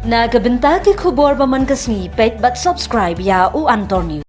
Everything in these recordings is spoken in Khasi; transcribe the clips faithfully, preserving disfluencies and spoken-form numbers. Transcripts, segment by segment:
Na ka bynta ki khubor ba man ka sngi, peit bad subscribe ïa U Antor News.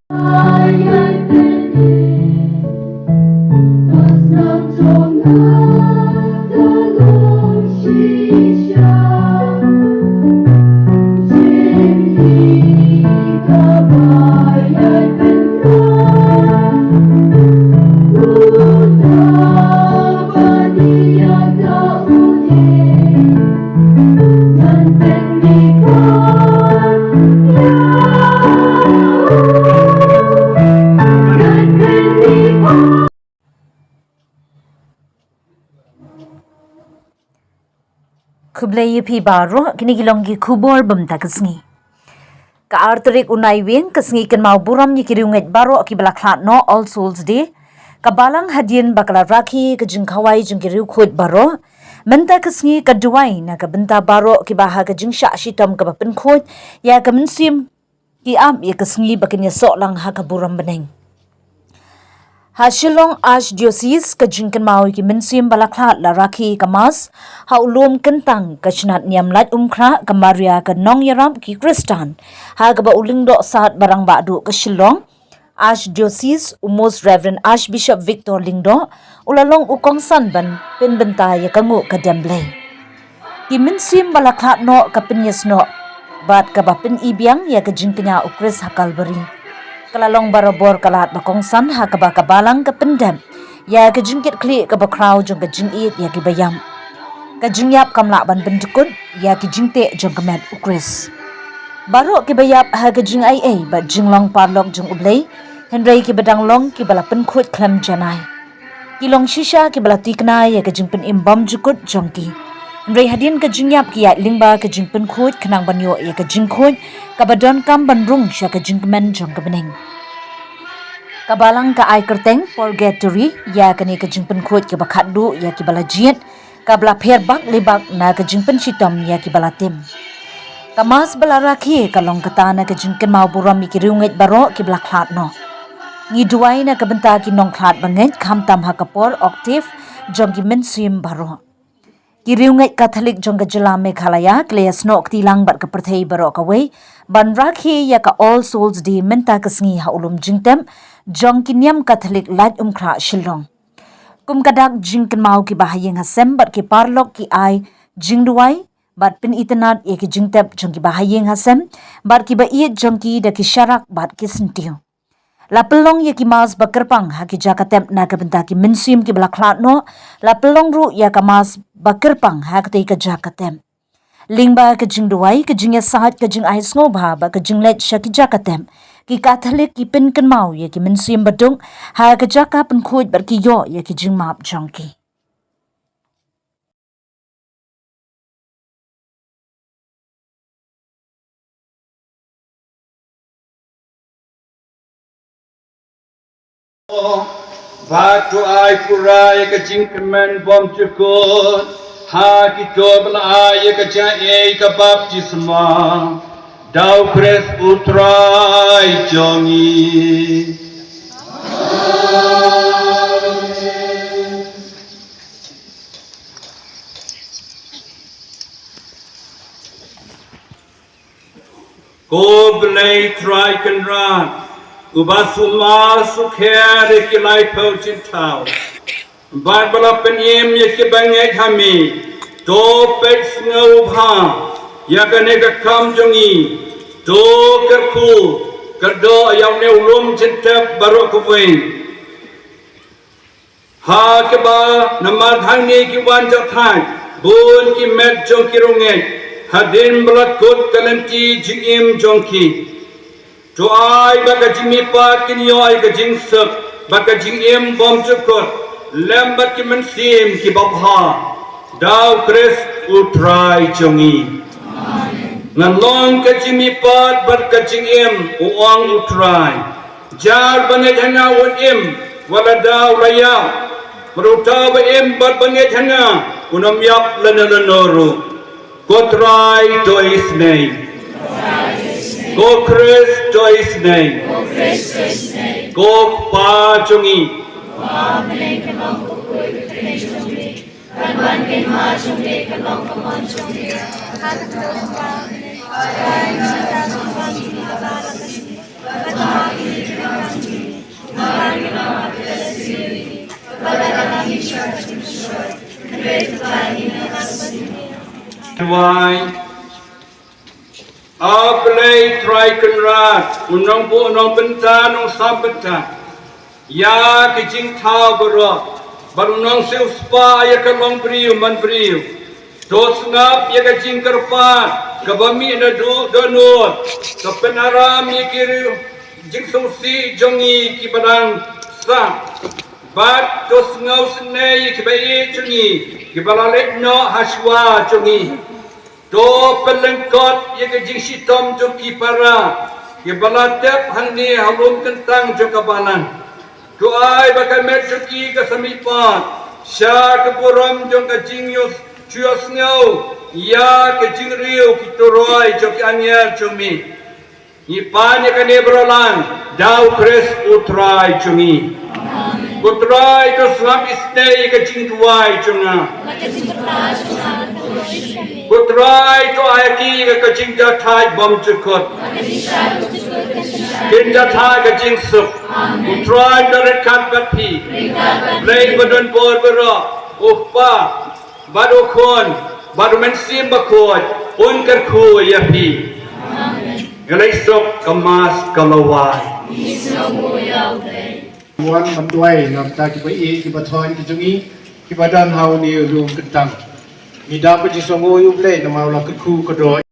Khublei ïa phi baroh, kine ki long ki khubor bym ta ka sngi. Ka ar tarik u Naiwieng, ka sngi kynmaw burom ïa ki riewngeit baroh kiba la khlad noh, All Souls Day. Ka balang hadien ba ka la rakhe ka jingkhawai jong ki riewkhuid baroh. Mynta ka sngi ka duwai na ka bynta baroh kiba ha ka jingshah shitom kaba pynkhuid ïa ka mynsiem, ki ap ïa ka sngi ba kin ïasoh lang ha ka burom bneng. Ha Shillong Archdiocese, ka jingkynmaw ïa ki mynsiem ba la khlad la rakhe ka Mass ha u lum kyntang ka shnat niam Laitumkhrah ka Maria ka nongïarap ki Khristan, ha kaba u Lyngdoh Sad Barangbah Duh ka Shillong, Archdiocese, u Most Reverend Archbishop Victor Lyngdoh, u la long u kongsan ban pynbynta ïa ka nguh ka dem Blei. Ki mynsiem ba la khlad noh ka pynïasnoh bad kaba pyni biang ïa ka jingkñia u Khrist ha Kalbari. Ka la long barabor ka lad ba kongsan ha kaba ka balang ka pyndep ïa ka jingkitkhlieh kaba khraw jong ka jingïeit ïa kiba ïap. Ka jingïap kam lah ban pyndkut ïa ki jingteh jong ka met u Khrist. Baroh kiba ïap ha ka jingaiei bad jinglong paralok jong U Blei, hynrei kiba dang long kiba la pynkhuid khlem janai. Ki long shisha kiba la tikna ïa ka jingpynim bymjukut jong ki. Hynrei hadien ka jingïap ki ïaid lyngba ka jingpynkhuid khnang ban ïoh ïa ka jingkhuid kaba donkam ban rung sha ka jingkmen jong ka bneng. Ka balang ka ai kyrteng Purgatory ïa kane ka jingpynkhuid kaba khatduh ïa kiba la jied, kaba la pher bak li bak na ka jingpynshitom ïa kiba la tim. Ka Mass ba la rakhe ka long kata na ka jingkynmaw burom ïa ki riewngeit baroh kiba la khlad noh. Ngi duwai na ka bynta ki nongkhlad bangeit, khamtam ha ka por octave jong ki mynsiem baroh. Ki riewngeit Katholik jong ka jylla Meghalaya ki la ïasnoh kti lang bad ka pyrthei baroh kawei ban rakhe ïa ka All Souls Day mynta ka sngi ha u lum jingtep jong ki niam Katholik Laitumkhrah Shillong. Kum ka dak jingkynmaw, kiba ha ïing ha sem bad ki paralok ki ai jingduwai bad pynitynnad ïa ki jingtep jong kiba ha ïing ha sem bad kiba ïeit jong ki da ki sharak bad ki syntiew. La pynlong ïa ki Mass ba kyrpang ha ki jaka tep na ka bynta ki mynsiem kiba la khlad noh, la pynlong ruh ïa ka Mass ba kyrpang ha katei ka jaka tep. Lyngba ka jingduwai, ka jingïasaid, ka jingai sngewbha bad ka jingleit sha ki jaka tep, ki Katholik ki pynkynmaw ïa ki mynsiem baduk ha ka jaka pynkhuid bad ki ïoh ïa ki jingmap jong ki. Bad to ai pura ïa ka jingkmen bymjukut ha kito ba la ai ïa ka jingaiei ka baptisma da U Khrist U Trai jong ngi. Ko Blei Trai Kynrad, uba sumar sukher ïa ki laiphew jingthaw, bad ba la pynim ïa ki bangeit ha me, to peit sngewbha ïa kane ka kam jong ngi, to kyrkhu kyrdoh ïa une u lum jingtep baroh kawei. Ha kaba namar hangne ki wan jahthait bun ki met jong ki riewngeit, hadien ba la kut ka lynti jingim jong ki. To ai ba ka jingmihpat kin ïoh ïa ka jingsuk bad ka jingim bymjukut lem bad ki mynsiem kiba bha da U Khrist U Trai jong ngi. Ngan long ka jingmihpat bad ka jingim, u ong U Trai. Jar bangeit ha nga un im wat lada u la ïap, bad uta uba im bad bangeit ha nga un ym ïap lano lano ruh. Ko Trai to isynei. Ko Khrist to isynei. Ko Kpa jong ngi. Wai. A Blei Trai Kynrad, u nongbuh, u nongbynta, nongsam bynta ïa ki jingthaw baroh, bad u nongsiewspah ïa ka longbriew manbriew. To sngap ïa ka jingkyrpad kaba mih naduh dohnud, to pynaram ïa ki riew jingsngewsih jong ngi kiba dang sah, bad to sngewsynei ïa kiba ïeit jong ngi kiba la leit noh ha shuwa jong ngi. To pynlyngkot ïa ka jingshitom jong ki para kiba la tep hangne ha lum kyntang jong ka balang. To ai ba ka met jong ki ka sa mihpat sha ka burom jong ka jingïohsngew ïa ka jingriew ki turoi jong ki angel jong me. Ngi pan ïa kane baroh lang da U Khrist U Trai jong ngi. Ko Trai, to sngap isynei ïa ka jingduwai jong nga. Ko Trai, to ai ïa ki ka jingjahthait bymjukut. Kin jahthait ka jingsuk. Ko Trai, to ryngkat bad phi. Blei badonbor baroh, U Kpa, bad U Khun, bad U Mynsiem Bakhuid, un kyrkhu ïa phi. Ngi leit suk, ka Mass ka la wai. Wan ban duwai na ka bynta kiba ïeit kiba thoh ki jong ngi kiba don ha une u lum kyntang. Ngi da ka jingsngewnguh ïa U Blei namar u la kyrkhu kyrdoh.